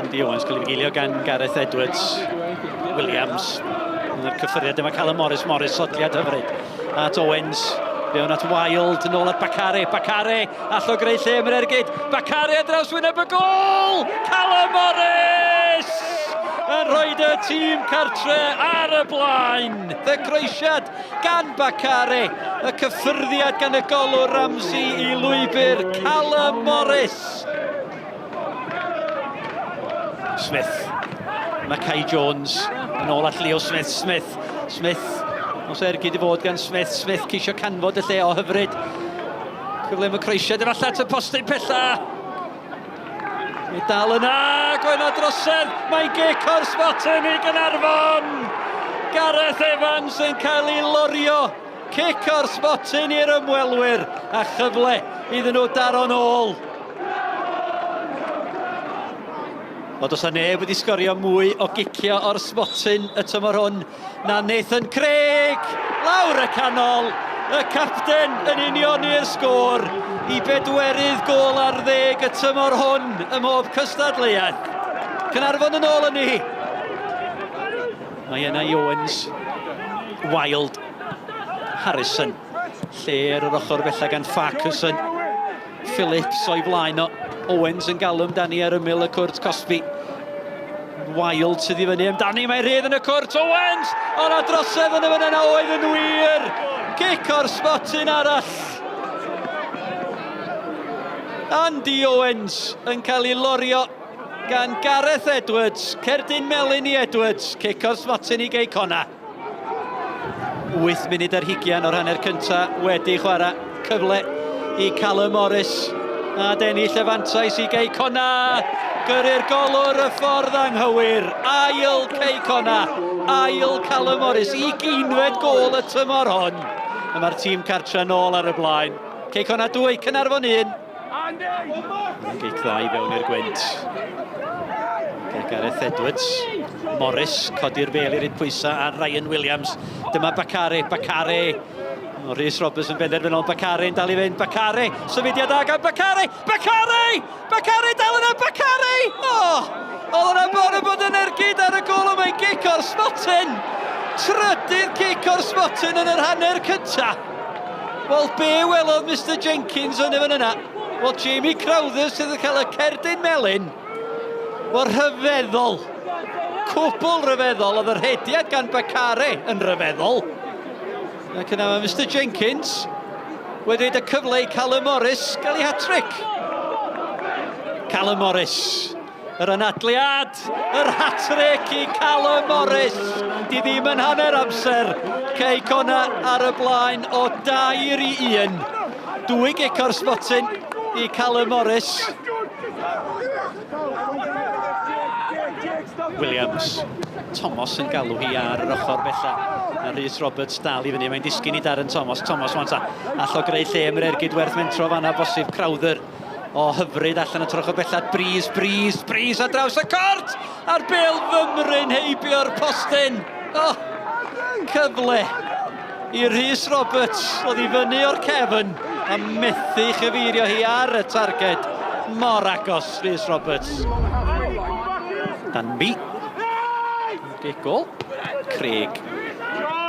Andy Owens cael ei fugeilio gan Gareth Edwards. Williams. Yna'r cyffyriad yma Callum Morris. Morris sodliad hyfryd. At Owens. Fewn at Wild, yn ôl at Bakare. Bakare, all o greu lle am yr ergyd. Bakare ar draws wyneb y gôl! Callum Morris! Yn rhoi y tîm cartre ar y blaen. Y croesiad gan Bakare. Y cyffyrddiad gan y golwr Ramsey i lwybr Callum Morris. Smith. Mae Kai Jones yn ôl at Leo Smith. Smith. Smith. Os ergyd i fod gan Smith. Smith ceisio canfod y lle o hyfryd. Cyfle am y croesiad efallai at y postyn pella. Mae dal yna, Gwenno drosedd, mae'n gic o'r smotyn i Gynarfon! Gareth Evans yn cael ei lorio, cic o'r smotyn i'r ymwelwyr a chyfle iddyn nhw daro'n ôl. Ond does neb wedi sgorio mwy o gicio o'r smotyn y tymor hwn na Nathan Craig! Lawr y canol, y capten yn unioni'r sgôr i bedwerydd gôl ar ddeg y tymor hwn ym mhob cystadleuaeth. Caernarfon yn ôl yn ni. Mae yna i Owens, Wild, Harrison, lle ar yr ochr bella gan Farquharson. Phillips o'i flaen o. Owens yn galw amdani ar ymyl y cwrt cosbi. Wild sydd i fyny amdani, mae rhydd yn y cwrt, Owens! O na drosedd yn y fan yna oedd yn wir! Cic o'r smotyn arall! Andy Owens yn cael ei lorio gan Gareth Edwards. Cerdyn melyn i Edwards, cic o'r smotyn i Gei Connah. 8 munud ar hugian o'r hanner cynta wedi chwarae. Cyfle i Callum Morris a dennill y fantais i Gei Connah. Gyrru'r golwr y ffordd anghywir. Ail Cei Connah, ail Callum Morris, ugeinfed gôl y tymor hwn. A mae'r tîm cartre nôl ar y blaen. Cei Connah 2, Caernarfon 1. Gic dda i fewn i'r gwynt. Gareth Edwards. Morris, codi'r bel i ryd pwysau ar Ryan Williams. Dyma Bakare, Bakare. O, Rhys Roberts yn benderfynol, Bakare yn dal i fynd, Bakare, symudiad da gan Bakare, Bakare! Bakare dal yna, Bakare! O! Oedd yna bron yn bod yn ergyd ar y gol, ond mae'n gic o'r smotyn! Trydydd cic o'r smotyn yn yr hanner cyntaf. Wel, be welodd Mister Jenkins yn y fan yna? Wel, Jamie Crowther sydd yn cael y cerdyn melyn. Wel, rhyfeddol. Cwbl rhyfeddol. Oedd y rhediad gan Bakare yn rhyfeddol. Ac yna mae Mister Jenkins wedi rhaid y cyfle i Callum Morris gael ei hat-trick. Callum Morris. Yr anadliad, yr hat-trick i Callum Morris. Di ddim yn hanner amser. Cei Connah ar y blaen o 2-1. Dwy gic o'r smotyn i Callum Morris. Williams. Thomas yn galw hi ar yr ochr bella. A Rhys Roberts dal i fyny. Mae'n disgyn i Darren Thomas. Thomas wan ta. All o greu lle am yr ergyd werth mentro fanna bosib Crowther. O hyfryd allan y troch o bellad, Breeze, Breeze, Breeze ar draws y cort! A'r bel fymryn heibio'r postyn! O, cyfle i Rhys Roberts oedd i fyny o'r cefn a methu chyfeirio hi ar y targed. Mor agos, Rhys Roberts. Danby. Gic gol. Craig.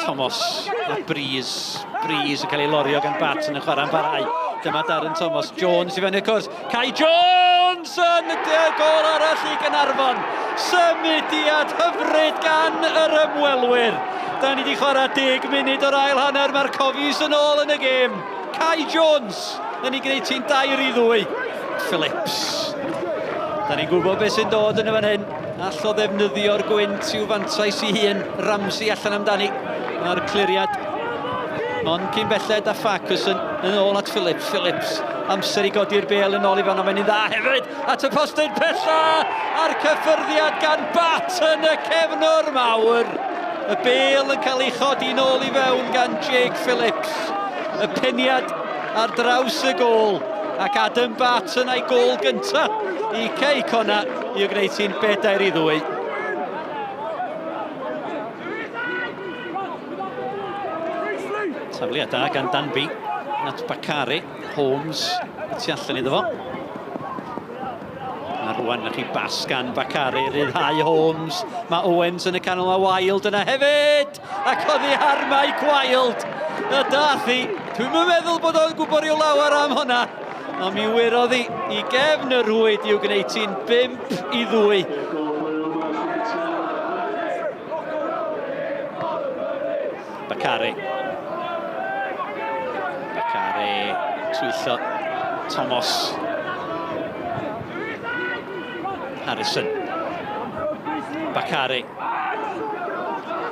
Thomas a Breeze. Breeze yn cael ei lorio gan Bat yn y chwarae'n parhau. Dyma Darren Thomas. Jones i fyny'r cwrs. Kai Jones yn y gol arall i Gynarfon. Symudiad hyfryd gan yr ymwelwyr. Da ni wedi chwarae 10 munud o'r ail hanner. Mae'r Cofis yn ôl yn y gêm. Kai Jones yn ei gwneud hi'n 2-2. Phillips. Da ni'n gwybod beth sy'n dod yn y fan hyn. All o ddefnyddio'r gwynt i'w fantais i hun. Ramsey allan amdani. Mae'r cliriad. Ond cyn belled a Farquharson yn ôl at Phillips. Phillips, amser i godi'r bel yn ôl i fan, ond mae'n dda hefyd at y postyn pella a'r cyffyrddiad gan Bat yn y cefnwr mawr. Y bel yn cael ei chodi nôl i fewn gan Jake Phillips. Y peniad ar draws y gôl ac Adam Barton a'i gôl gyntaf i Cei Connah i'w gwneud hi'n 4-2. Tafliad da gan Danby at Bakari. Holmes y tu allan iddo fo. rwan na chi bas gan Bakary, ryddhau Holmes. Mae Owens yn y canol, mae Wild yna hefyd! Ac oddi ar Mike Wild! Y dath hi. Dwi'm yn meddwl bod o'n gwybod rhyw lawer am hwnna. Ond mi wyrodd hi i gefn y rhwyd i'w gwneud ti'n 5-2. Bakary. Bakary twyllo Thomas. Harrison. Bakary.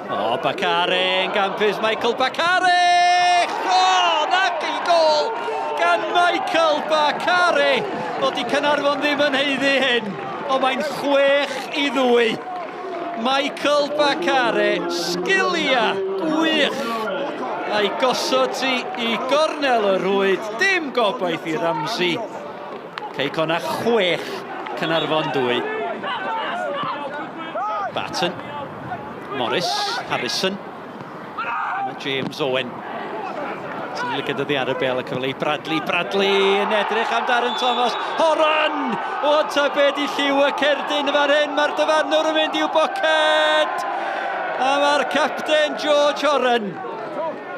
O, Bakary yn gampus. Michael Bakary! O, nac i gol gan Michael Bakary! O, di Caernarfon ddim yn haeddu hyn. O, mae'n 6-2. Michael Bakare, sgilia gwych a'i gosod ti i gornel y rhwyd, dim gobaith i Ramsey. Cei Connah 6, Caernarfon 2. Barton, Morris, Harrison, Mae James Owen. Sy'n lygad oddi ar y bel y cyfle i Bradley. Bradley yn edrych am Darren Thomas. Horan! O, ta be di lliw y cerdyn fan hyn. Mae'r dyfarnwr yn mynd i'w boced. A mae'r capten George Horan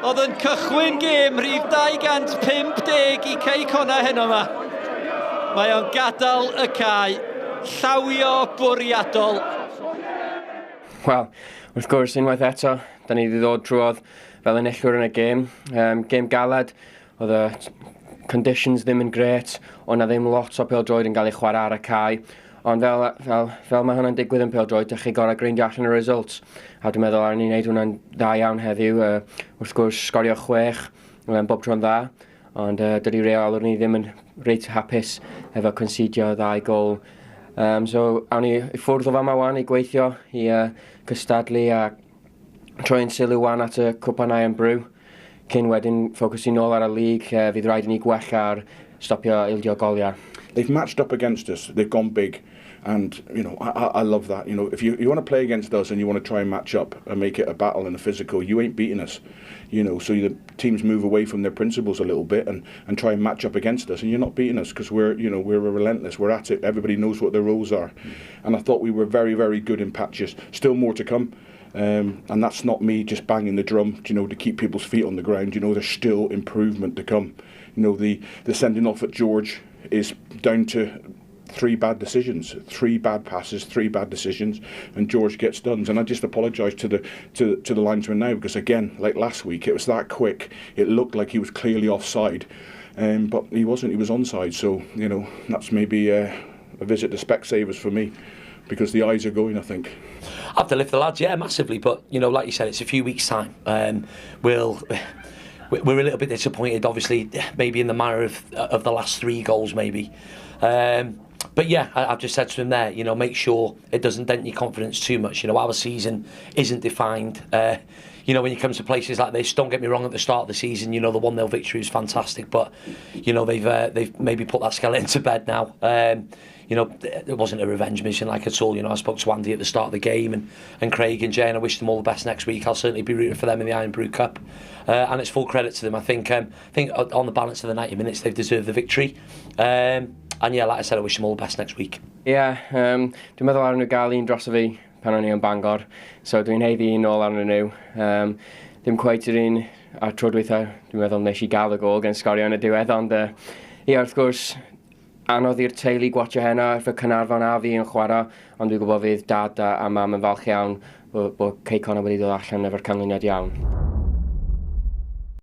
oedd yn cychwyn gêm rhif 250 i Cei Connah heno yma. Mae o'n gadael y cae. Llawio bwriadol. Wel, wrth gwrs, unwaith eto, da ni wedi ddod drwodd fel enillwyr yn y gêm. Gêm galed, oedd y conditions ddim yn grêt, oedd na ddim lot o pêl-droed yn cael ei chwarae ar y cae. Ond fel, fel, fel mae hwnna'n digwydd yn pêl-droed, dych chi gorau greindio allan y results. A dwi'n meddwl arni wneud hwnna'n dda iawn heddiw. Wrth gwrs, sgorio 6, bob tro'n dda. Ond dydy reolwr ni ddim yn reit hapus efo concedio ddau gol. So, awn ni i ffwrdd o fama wan i gweithio, i cystadlu a troi'n sylw wan at y Cwpan Irn-Bru. Cyn wedyn ffocysu nôl ar y lig lle fydd rhaid i ni gwella ar stopio ildio goliau. They've matched up against us. They've gone big. And, I love that. If you want to play against us and you want to try and match up and make it a battle and a physical, you ain't beating us. So the teams move away from their principles a little bit and try and match up against us, and you're not beating us because we're relentless. We're at it. Everybody knows what their roles are. And I thought we were very, very good in patches. Still more to come. And that's not me just banging the drum, to keep people's feet on the ground. There's still improvement to come. The sending off at George is down to 3 bad decisions, 3 bad passes, 3 bad decisions, and George gets done. And I just apologise to the linesman now, because again, like last week, it was that quick. It looked like he was clearly offside, but he wasn't. He was onside. So that's maybe a visit to Specsavers for me, because the eyes are going, I think. I have to lift the lads, yeah, massively. But like you said, it's a few weeks' time. We're a little bit disappointed, obviously, maybe in the manner of the last 3 goals, maybe. But yeah, I've just said to him there, make sure it doesn't dent your confidence too much. Our season isn't defined. When you come to places like this, don't get me wrong, at the start of the season, the 1-0 victory was fantastic, but, they've maybe put that skeleton to bed now. It wasn't a revenge mission like at all. I spoke to Andy at the start of the game and Craig and Jay, and I wish them all the best next week. I'll certainly be rooting for them in the Irn-Bru Cup. And it's full credit to them. I think on the balance of the 90 minutes, they've deserved the victory. And yeah, like I said, I wish them all the best next week. Yeah, dwi'n meddwl arnyn nhw gael un dros fi pan o'n i yn Bangor, so dwi'n haeddu un nôl arnyn nhw. Ddim cweit yr un ar tro dwytha, dwi'n meddwl nes i gael y gol gan sgorio yn y diwedd, ond ie, wrth gwrs, anodd i'r teulu gwatio heno efo Caernarfon a fi yn chwarae, ond dwi'n gwybod fydd dad a mam yn falch iawn bod Cei Connah wedi dod allan efo'r canlyniad iawn.